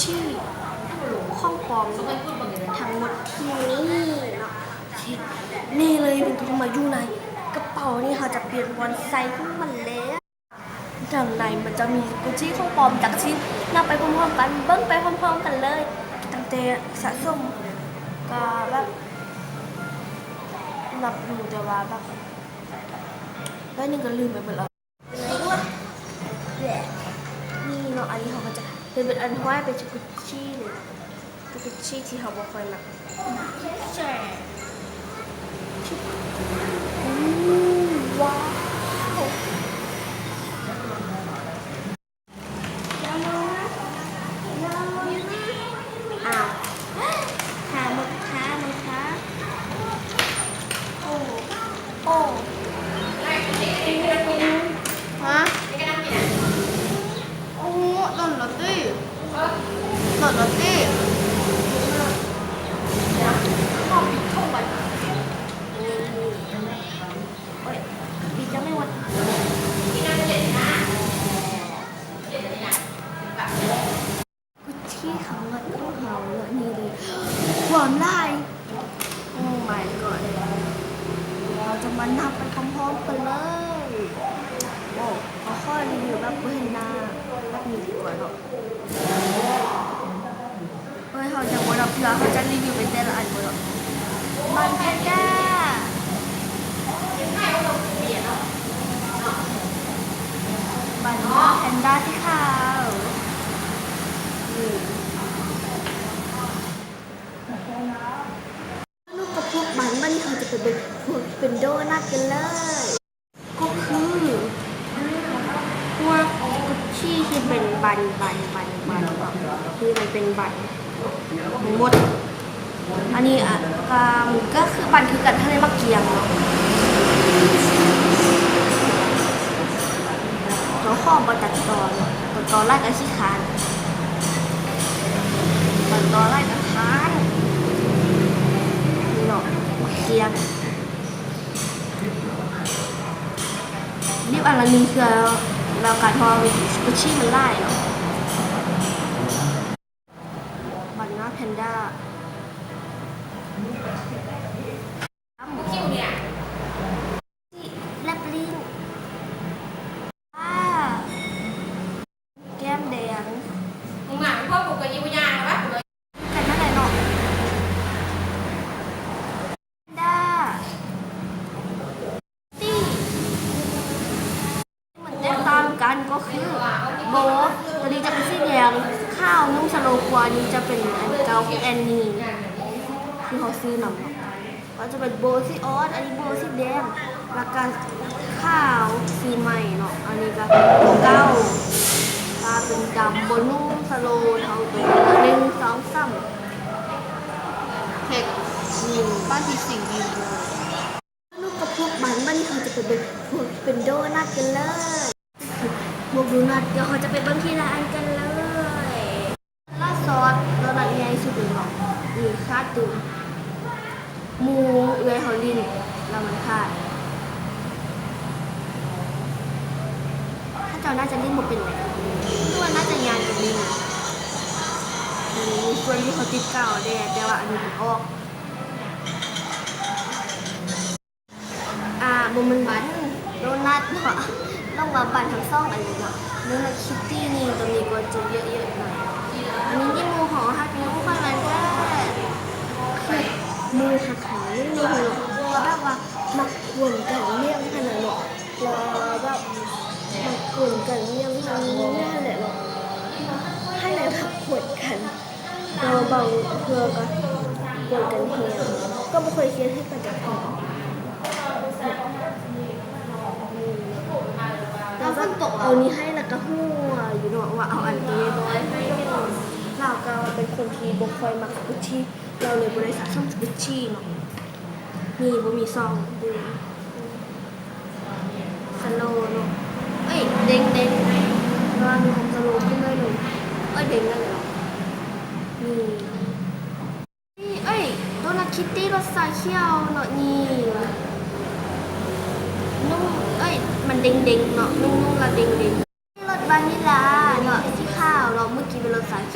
ຊີຂອງປອມທັງໝົດທີ່ມີເນາະ ທີ່ມີເລີຍ ມັນກໍມາຢູ່ໃນກະເປົານີ້ ເຮົາຈະປ່ຽນບ່ອນໃສ່ຂອງມັນແລ້ວ. ທາງໃນມັນຈະມີກຸດຊີຂອງປອມຈັກຊິ ນັບໄປພ້ອມໆກັນ ເບິ່ງໄປພ້ອມໆກັນເລີຍ. ຕັ້ງແຕ່ສະສົມກໍແບບນັບຢູ່ ແຕ່ວ່າແບບໜ້ອຍໜຶ່ງກໍລືມໄປເບິດແລ້ວ. ນີ້ເນາະ ອັນນີ້ເຮົາກໍຈະເປັນ ເປັນອັນຫ້ອຍ ເປັນຊຸກຸດຊີນີ້ ຊຸກຸດຊີທີ່ເຮົາບໍ່ຄ່ອຍມັກ. ໂອ້ ວ້າວ ອ້າວ ທາໝົດ ທາໝົດ ທາ ໂອ້ ໂອ້ ຮະ ໂອ້ໂຫ ດົນລະຕິ ດົນລະຕິ ໂອ້ຍ ດີຈັງເລີຍວ່າ ທີ່ເຂົ້າມາຂອງເຮົາເນາະ ນີ້ເລີຍ ຄວາມຫຼາຍ Oh my god ເຮົາຈະມານັບໄປພ້ອມໆກັນເລີຍ. ໂອ້ ຂໍຂໍຣີວິວແບບບໍ່ເຫັນໜ້າແບບນີ້ດີກວ່າເນາະ. ເອີຍ ເຮົາຍັງບໍ່ນັບເທື່ອ ເຮົາຈະຣີວິວໄປແຕ່ລະອັນບໍ່ເນາະ. ບັນແພນດ້າ ບັນແພນດ້າສີຂາວ ນີ້ ນກກະພວກບັນ. ບັດນີ້ເຮົາຈະໄປເບິ່ງພວກທີ່ເປັນໂດນັດກັນເລີຍ. ກໍຄືພວກກຸດຊີທີ່ເປັນບັນໆໆໆ ທີ່ມັນເປັນບັນທັງໝົດ. ອັນນີ້ ອະ ກະ ມັນກະຄືບັນຄືກັນ ທັງໃນໝາກກຽງເນາະ. ເຈົ້າຂອງບໍ່ຕັດຕໍ່ເນາະ ຕັດຕໍ່ຫຼາຍກະຂີ້ຄ້ານ ຕັດຕໍ່ຫຼາຍກະຄ້ານ. ນີ້ເນາະ ໝາກກຽງ. ດິບອັນລະໜຶ່ງເທື່ອແລ້ວກັນ ເພາະວ່າກຸດຊີມັນຫຼາຍເນາະ. ບັນໜ້າແພນດ້າ ແລັບລິ້ນ ອາ ແກ້ມແດງ ມຶງມາເພາະກູກໍຍິງບໍ່ຍາງແລ້ວວະ ກັນນັ້ນແຫຼະເນາະ ແພນດ້າ ຕີ ມັນແຕກຕ່າງກັນກໍຄືໂບ ໂຕນີ້ຈະເປັນສີແດງຂາວ ນຸ່ງສະໂລກວ່າ ອັນນີ້ຈະເປັນອັນເກົ່າ ຄືແອນນີ ທີ່ເຮົາຊື້ນຳເນາະ. ກໍຈະເປັນໂບສີອ່ອນ ອັນນີ້ໂບສີແດງ ແລ້ວກະຂາວສີໃໝ່ເນາະ. ອັນນີ້ກະໂບເກົ່າ ກະເປັນດຳ ໂບນຸ່ງສະໂລເທົ່າໂຕ. ໜຶ່ງ ສອງ ສາມ ເທັກ ນີ້ ບ້ານຜີສິງ ນກກະພວກບັນ. ບັດນີ້ເຮົາຈະໄປເບິ່ງພວກເປັນໂດນັດກັນເລີຍ. ພວກໂດນັດ ດຽວເຮົາຈະໄປເບິ່ງທີລະອັນກັນເລີຍ. ລາດຊອດ ໂດນັດໃຫຍ່ສຸດເລີຍເນາະ. ນີ້ຄາດຕື່ມ ໝູເອື້ອຍເຮົາຫຼິ້ນ ແລ້ວມັນຂາດ. ເຂົາເຈົ້າໜ້າຈະຫຼິ້ນບໍ່ເປັນແຫຼະ ຄືວ່າໜ້າຈະຍ່າງກັນຫຼິ້ນ. ອັນນີ້ສ່ວນທີ່ເຮົາຕິດກາວແດ່ ແຕ່ວ່າອັນນີ້ມັນອອກ. ອ່າ ບໍ່ແມ່ນບັນ ໂດນັດເນາະ ນ້ອງວ່າບັນທັງສອງອັນນີ້ເນາະ. ໂດນັດຄິດຕີ້ນີ້ກໍມີກວ່າຈະເຍາະໆໜ້ອຍ. ອັນນີ້ນີ້ໝູເຮົາຮັກຢູ່ ຂ້ອຍວ່າແທ້ ຄືໝູຮັກເຮົານີ້ເນາະ ແບບວ່າມັກກວນກັນແນວຫັ້ນນະເນາະ ວ່າແບບມັກກວນກັນແນວຫັ້ນແນວຫັ້ນແຫຼະເນາະ ຫັ້ນແຫຼະ ມັກກວນກັນ. ແຕ່ວ່າບາງເທື່ອກໍກົວກັນແຮງ ກໍບໍ່ຄ່ອຍຄຽດໃຫ້ກັນຈັກເທື່ອ. ແຕ່ວ່າເອົານີ້ໃຫ້ ແລ້ວກໍຫົວຢູ່ເນາະ ວ່າເອົາອັນໂຕນ້ອຍໃຫ້. ລາວກໍເປັນຄົນທີ່ບໍ່ຄ່ອຍມັກສະກຸດຊີ ລາວເລີຍບໍ່ໄດ້ສະສົມສະກຸດຊີເນາະ. ນີ້ບໍ່ມີຊ່ອງດຶງ ສະໂລເນາະ ເອີຍ ເດ້ງໆ ແຕ່ວ່າມີຄວາມສະໂລຂຶ້ນໜ້ອຍໜຶ່ງ ເອີຍ ເດ້ງນັ້ນແຫຼະເນາະ. ນີ້ ນີ້ ເອີຍ ໂດນັດຄິດຕີ້ລົດຊາຂຽວເນາະ ນີ້ ນຸ່ມ ເອີຍ ມັນເດ້ງໆເນາະ ນຸ່ມໆ ລະເດ້ງໆ. ລົດວານິລາເນາະ ສີຂາວເນາະ ມື້ກີ້ເປັນລົດຊາຂ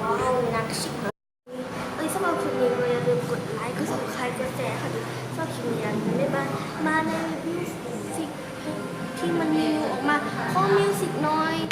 ວ້າວ ນັກຊິກ ເອີຍ ສຳລັບຄລິບນີ້ກໍຢ່າລືມກົດໄລ ກົດ Subscribe ກົດແຊໃຫ້ເດີ ສຳລັບຄລິບນີ້ລາໄປກ່ອນ ບາຍບາຍ ມາໃນມິວສິກທີ່ມັນມີອອກມາ ຂໍມິວສິກໜ້ອຍ